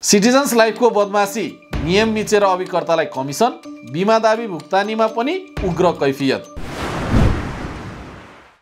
Citizens लाइफको बदमासी, नियम मिचेर अभिकर्तालाई कमिसन, बिमा दाबी भुक्तानीमा पनि उग्र कैफियत।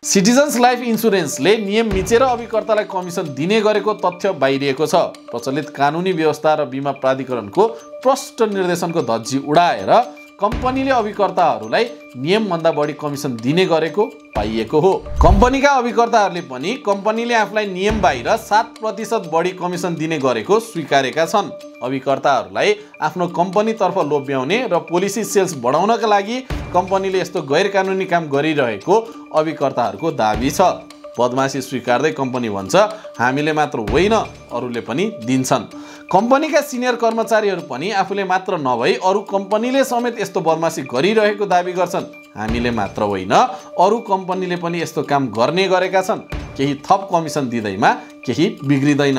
सिटिजन्स लाइफ इन्सुरेन्सले नियम मिचेर अभिकर्तालाई कमिसन दिने गरेको तथ्य बाहिरिएको छ। प्रचलित कानुनी व्यवस्था र बिमा प्राधिकरणको प्रष्ट निर्देशनको धज्जी उडाएर कम्पनीले अभिकर्ताहरूलाई नियमभन्दा बढी कमिसन दिने गरेको पाइएको हो। कम्पनीका अभिकर्ताहरूले पनि कम्पनीले आफूलाई नियम बाहिर 7% बढी कमिसन दिने गरेको स्वीकारेका छन्। अभिकर्ताहरूलाई आफ्नो कम्पनीतर्फ लोभ्याउने र पोलिसी सेल्स बढाउनका लागि कम्पनीले यस्तो गैर कानुनी काम गरिरहेको अभिकर्ताहरूको दाबी छ। बदमासी स्वीकार्दै कम्पनी भन्छ, हामीले मात्र होइन अरूले पनि दिन्छन्। कम्पनीका सिनियर कर्मचारीहरू पनि आफूले मात्र नभई अरू कम्पनीले समेत यस्तो बदमासी गरिरहेको दाबी गर्छन्। हामीले मात्र होइन अरू कम्पनीले पनि यस्तो काम गर्ने गरेका छन्। केही थप कमिसन दिँदैमा केही बिग्रिँदैन।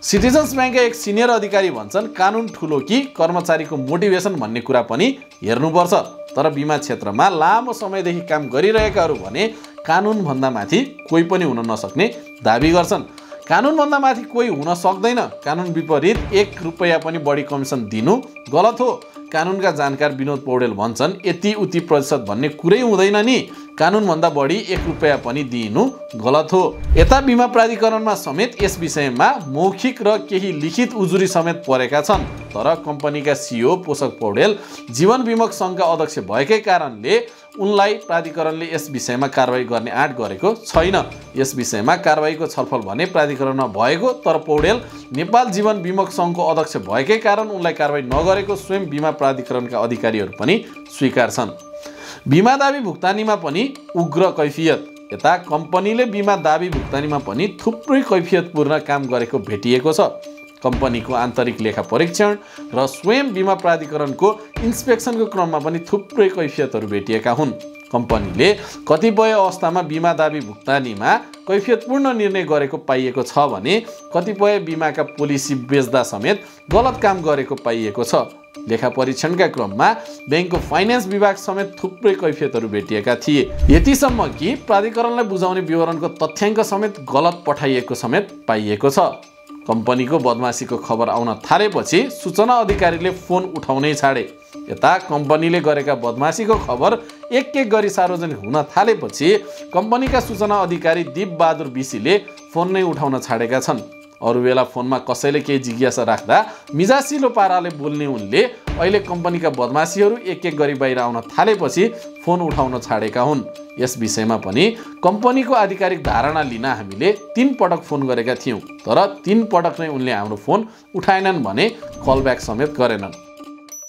सिटिजन्स ब्याङ्कका एक सिनियर अधिकारी भन्छन्, कानुन ठुलो कि कर्मचारीको मोटिभेसन भन्ने कुरा पनि हेर्नुपर्छ। तर बिमा क्षेत्रमा लामो समयदेखि काम गरिरहेकाहरू भने कानुनभन्दा माथि कोही पनि हुन नसक्ने दाबी गर्छन्। कानुनभन्दा माथि कोही हुन सक्दैन। कानुन विपरीत 1 रुपैयाँ पनि बढी कमिसन दिनु गलत हो। कानुनका जानकार विनोद पौडेल भन्छन्, यति उति प्रतिशत भन्ने कुरै हुँदैन नि। कानुनभन्दा बढी 1 रुपैयाँ पनि दिनु गलत हो। यता बिमा प्राधिकरणमा समेत यस विषयमा मौखिक र केही लिखित उजुरी समेत परेका छन्। तर कम्पनीका सिइओ पोषक पौडेल जीवन विमक सङ्घका अध्यक्ष भएकै कारणले उनलाई प्राधिकरणले यस विषयमा कारबाही गर्ने आँट गरेको छैन। यस विषयमा कारबाहीको छलफल भने प्राधिकरणमा भएको, तर पौडेल नेपाल जीवन विमक सङ्घको अध्यक्ष भएकै कारण उनलाई कारबाही नगरेको स्वयं बिमा प्राधिकरणका अधिकारीहरू पनि स्वीकार्छन्। बिमा दाबी भुक्तानीमा पनि उग्र कैफियत। यता कम्पनीले बिमा दाबी भुक्तानीमा पनि थुप्रै कैफियतपूर्ण काम गरेको भेटिएको छ। कम्पनीको आन्तरिक लेखा परीक्षण र स्वयं बिमा प्राधिकरणको इन्स्पेक्सनको क्रममा पनि थुप्रै कैफियतहरू भेटिएका हुन्। कम्पनीले कतिपय अवस्थामा बिमा दाबी भुक्तानीमा कैफियतपूर्ण निर्णय गरेको पाइएको छ भने कतिपय बिमाका पोलिसी बेच्दा समेत गलत काम गरेको पाइएको छ। लेखा परीक्षणका क्रममा ब्याङ्कको फाइनेन्स विभाग समेत थुप्रै कैफियतहरू भेटिएका थिए। यतिसम्म कि प्राधिकरणलाई बुझाउने विवरणको तथ्याङ्क समेत गलत पठाइएको समेत पाइएको छ। कम्पनीको बदमासीको खबर आउन थालेपछि सूचना अधिकारीले फोन उठाउनै छाडे। यता कम्पनीले गरेका बदमासीको खबर एक गरी सार्वजनिक हुन थालेपछि कम्पनीका सूचना अधिकारी दीप बहादुर बिसीले फोन नै उठाउन छाडेका छन्। अरू बेला फोनमा कसैले केही जिज्ञासा राख्दा मिजासिलो पाराले बोल्ने उनले अहिले कम्पनीका बदमासीहरू एक गरी बाहिर आउन थालेपछि फोन उठाउन छाडेका हुन्। यस विषयमा पनि कम्पनीको आधिकारिक धारणा लिन हामीले 3 पटक फोन गरेका थियौँ, तर 3 पटक नै उनले हाम्रो फोन उठाएनन् भने कलब्याक समेत गरेनन्।